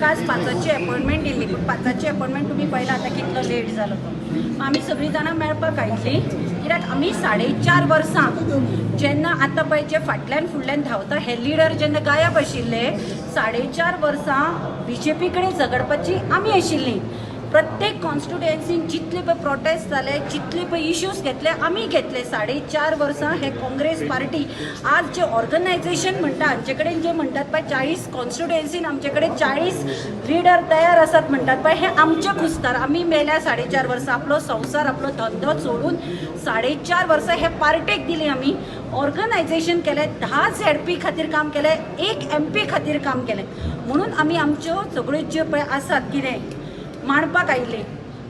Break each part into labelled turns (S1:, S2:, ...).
S1: आमकां आज 5ची अपॉयंटमेंट दिल्ली, पूण 5ची अपॉयंटमेंट तुमी पळयला आतां कितलो लेट जालो तो. आमी सगळीं जाणां मेळपाक आयिल्लीं, कित्याक आमी 4.5 वर्सां जेन्ना आतां पळय जे फाटल्यान फुडल्यान धांवता हे लिडर जेन्ना गायब आशिल्ले, 4.5 वर्सां बीजेपी कडेन झगडपाची आमी आशिल्लीं. प्रत्येक कॉन्स्टिट्युएन्सीन जितले पळय प्रोटेस्ट जाले, जितले पळय इश्यूज घेतले, आमी घेतले. 4.5 वर्सां हे काँग्रेस पार्टी आज जे ऑर्गनायझेशन म्हणटा, हांचे कडेन जे म्हणटात पळय 40 कॉन्स्टिट्युएन्सीन आमचे कडेन 40 लिडर तयार आसात म्हणटात पळय, हे आमचे खुस्तार. आमी मेल्या 4.5 वर्सां आपलो संवसार, आपलो धंदो सोडून 4.5 वर्सां हे पार्टेक दिली. आमी ऑर्गनायझेशन केलें, 10 झेडपी खातीर काम केलें, 1 एमपी खातीर काम केलें. म्हणून आमी आमच्यो सगळ्यो ज्यो पळय आसात कितें मांडपाक आयिल्ली.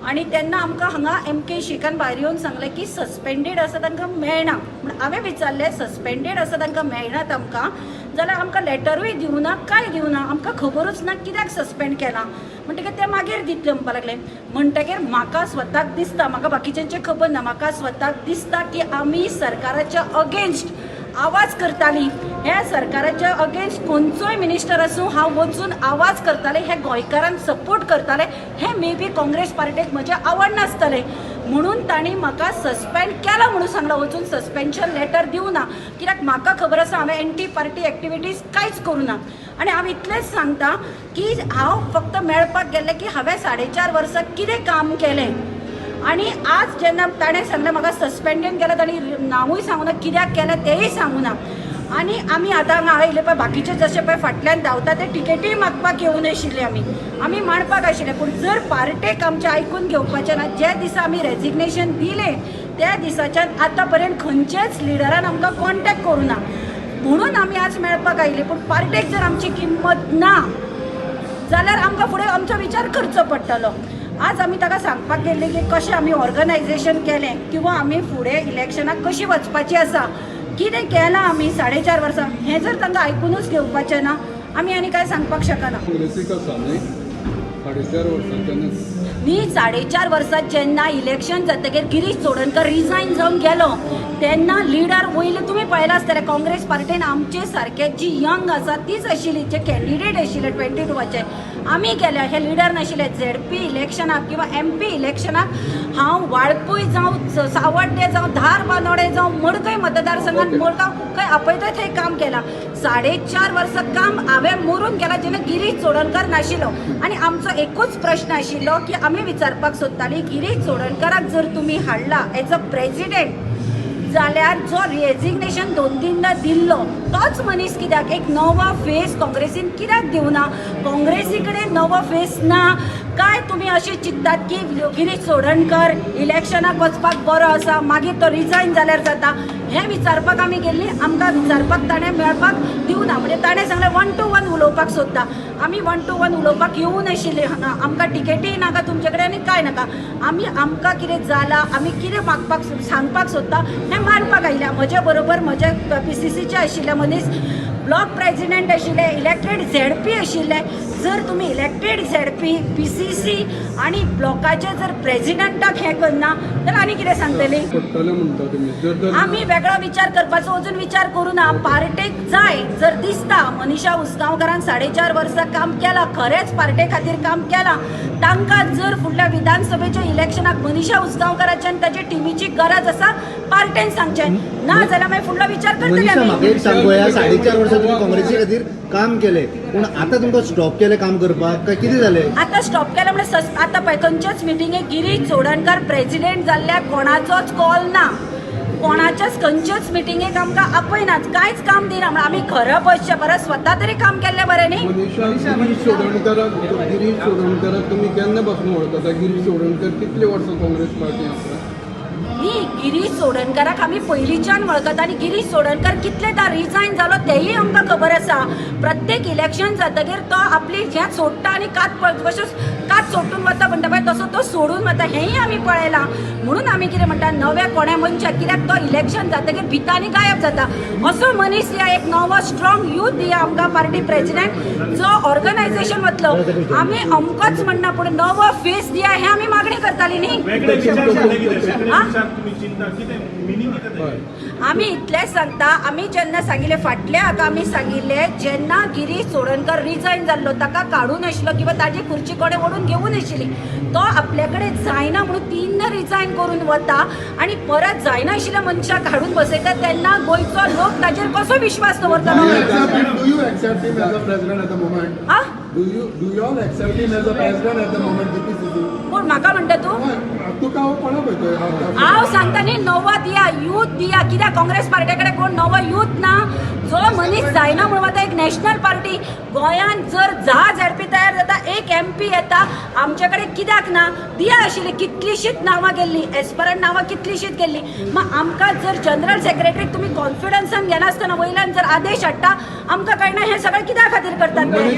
S1: आनी तेन्ना आमकां हांगा एम के शेखान भायर येवन सांगलें की सस्पेंडेड आसा, तांकां मेळना. म्हण हांवें विचारलें, सस्पेंडेड आसा, तांकां मेळनात आमकां जाल्यार आमकां लेटरूय दिवना, कांय दिवना, आमकां खबरूच ना कित्याक सस्पेंड केलां. म्हणटकीर ते मागीर दितले म्हणपाक लागले. म्हणटकीर म्हाका स्वताक दिसता, म्हाका बाकीच्यांचें खबर ना, म्हाका स्वताक दिसता की आमी सरकाराच्या अगेन्स्ट आवाज करताली. ह्या सरकाराच्या अगेन्स्ट खंयचोय मिनिस्टर आसूं, हांव वचून आवाज करताले, हे गोंयकारांक सपोर्ट करताले. हे मे बी काँग्रेस पार्टेक म्हजें आवडनासतलें, म्हणून तांणी म्हाका सस्पेंड केला म्हणून सांगलां. वचून सस्पेन्शन लेटर दिवना, कित्याक म्हाका खबर आसा हांवें एंटी पार्टी एक्टिविटीज कांयच करूं ना. आनी हांव इतलेंच सांगता की हांव फक्त मेळपाक गेल्लें की हांवें 4.5 वर्सां कितें काम केलें. आनी आज जेन्ना ताणें सांगलें म्हाका सस्पेंडेड केलें, ताणें नांवूय सांगूना, कित्याक केलें तेंय सांगूना. आनी आमी आतां हांगा आयले पळय, बाकीचे जशे पळय फाटल्यान धांवता ते टिकेटीय मागपाक येवून आशिल्ले, आमी आमी मांडपाक आशिल्ले. पूण जर पार्टेक आमचें आयकून घेवपाचें ना, ज्या दिसा आमी रेजिग्नेशन दिलें त्या दिसाच्यान आतां पर्यंत खंयच्याच लिडरान आमकां कॉन्टेक्ट करूं ना, म्हणून आमी आज मेळपाक आयले. पूण पार्टेक जर आमची किंमत ना जाल्यार आमकां फुडें आमचो विचार करचो पडटलो. आज आमी ताका सांगपाक गेल्ले की कशें आमी ऑर्गनायझेशन केलें किंवा आमी फुडें इलेक्शनाक कशी वचपाची आसा, कितें केलां आमी 4.5 वर्सां, हें जर तांकां आयकुनूच घेवपाचें ना, आमी आनी कांय सांगपाक शकना.
S2: काँग्रेसीक आसा न्ही 4.5 वर्सांच्यान?
S1: न्ही, 4.5 वर्सां जेन्ना इलेक्शन जातकीर गिरीश चोडणकर रिजायन जावन गेलो तेन्ना लिडर वयले तुमी पळयलां आसतलें, काँग्रेस पार्टीन आमचे सारके जी यंग आसा तीच आशिल्ली, जे कॅन्डिडेट आशिल्ले 22चे आमी गेल्या, हे लिडर नाशिल्ले. झेडपी इलेक्शनाक किंवा एमपी इलेक्शनाक हांव वाळपय जावं, सावड्डे जावं, धारबांदोडे जावं, मडकय मतदारसंघात, मडगांव खंय आपयता थंय काम केलां. 4.5 वर्सां काम हांवें मरून केलां जेन्ना गिरीश चोडणकर नाशिल्लो. आनी आमचो एकूच प्रश्न आशिल्लो की आमी विचारपाक सोदताली, गिरीश चोडणकराक जर तुमी हाडला एज अ प्रेजिडेंट जाल्यार जो रेजिग्नेशन दोन तीनदा दिल्लो तोच मनीस कित्याक, एक नवो फेस काँग्रेसीन कित्याक दिवना? काँग्रेसी कडेन नवो फेस ना काय तुमी अशें चिंततात की गिरीश चोडणकर इलेक्शनाक वचपाक बरो आसा, मागीर तो रिजायन जाल्यार जाता? हें विचारपाक आमी गेल्ली. आमकां विचारपाक ताणें मेळपाक दिवना. म्हणजे ताणें सांगलें वन टू वन उलोवपाक सोदता. आमी वन टू वन उलोवपाक येवूं नाशिल्ले हांगा. आमकां टिकेटीय नाका तुमचे कडेन आनी कांय नाका. आमी आमकां कितें जालां, आमी कितें मागपाक सांगपाक सोदता हें मांडपाक आयल्या. म्हजे बरोबर म्हजे पीसीसीचे आशिल्ले मनीस, ब्लॉक प्रेजिडेंट आशिल्ले, इलेक्टेड झेडपी आशिल्ले. जर तुमी इलेक्टेड झेडपी, पीसीसी आनी ब्लॉकाचे जर प्रेजिडेंटाक हें करना जाल्यार आनी कितें सांगतली?
S2: पडटलें म्हणटा तुमी जर जर
S1: आमी वेगळो विचार करपाचो अजून विचार करूं ना. पार्टेक जाय जर दिसता, मनीषा उसगांवकारान 4.5 वर्सां काम केलां, खरेंच पार्टे खातीर काम केलां, तांकां जर फुडल्या विधानसभेच्या इलेक्शनाक मनीषा उसगांवकाराची आनी ताच्या टिमीची गरज आसा, पार्टेन सांगचें. ना जाल्यार मागीर फुडलो विचार करतले
S3: मनीषा,
S1: आमी.
S3: म्हाका एक सांग पळया, 4.5 वर्सां तुमी काँग्रेसी खातीर काम केलें, पूण आतां तुमकां स्टॉप केलें काम करपाक काय कितें जालें?
S1: आतां स्टॉप केलें म्हणजे आतां पळय, खंयच्याच मिटिंगेक गिरीश चोडणकर प्रेजिडेंट जाल्ल्या कोणाचोच कॉल ना. कोणाच्याच खंयच्याच मिटिंगेक आमकां आपयनात, कांयच काम दिना. म्हळ्यार आमी घरा बसचे परस स्वता तरी काम केल्लें बरें न्ही?
S2: मनीषा, गिरीश चोडणकराक तुमी केन्ना पासून वळखता? गिरीश चोडणकर कितले वर्सां काँग्रेस पार्टी आसा?
S1: न्ही, गिरीश चोडणकाराक आमी पयलींच्यान वळखता आनी गिरीश चोडणकर कितलेदां रिजायन जालो तेंय आमकां खबर आसा. प्रत्येक इलेक्शन जातकीर तो आपली हें सोडटा आनी कात कशें कात सोडून वता म्हणटा पळय, तसो तो सोडून वता, हेंय आमी पळयलां. म्हणून आमी कितें म्हणटा, नव्या कोण्या मनशाक, कित्याक तो इलेक्शन जातकीर भिता आनी गायब जाता, असो मनीस या एक नवो स्ट्रॉंग यूथ दिया आमकां पार्टी प्रेजिडेंट, जो ऑर्गनायझेशन वतलो. आमी अमकोच म्हणना, पूण नवो फेस दिया हें आमी मागणी करताली न्ही.
S4: वेगळे विचार म्हणल्यार कितें? वेगळे
S1: हा?
S4: विचार तुमी चिंता कितें मिनींग कितें तेजें?
S1: आमी इतलेंच सांगता, आमी जेन्ना सांगिल्लें फाटल्या हाका आमी सांगिल्लें, जेन्ना गिरीश चोडणकर रिजायन जाल्लो ताका काडूं नाशिल्लो किंवा ताजी खुर्ची कोणें ओडून घेवूं नाशिल्ली, तो आपल्या कडेन जायना म्हणून तीन रिजायन करून वता आनी परत जायना आशिल्ल्या मनशाक हाडून बसयता तेन्ना गोंयचो लोक ताजेर कसो विश्वास दवरतलो?
S5: Do you accept him as a president at the moment?
S1: Ah
S5: Do you all accept him as a president at the moment, GPCC?
S1: कोण म्हाका म्हणटा तूं?
S5: तुका हांव कोणा पळयतोय?
S1: हांव सांगता न्ही, नवो दिया, यूथ दिया. कित्याक काँग्रेस पार्टे कडेन कोण नवो यूथ ना? जो मनीस जायना म्हणून वता. एक नॅशनल पार्टी गोंयांत जर 10 झेडपी तयार जाता, एक एमपी येता, आमचे कडेन कित्याक ना? दिया आशिल्ली, कितलीशींच नांवां गेल्ली, एस्परंट नांवां कितलीशींच गेल्ली. मग आमकां जर जनरल सेक्रेटरीक तुमी कॉन्फिडन्सान घेनासतना वयल्यान जर आदेश हाडटा, आमकां कळना हें सगळें कित्या खातीर करतात ते.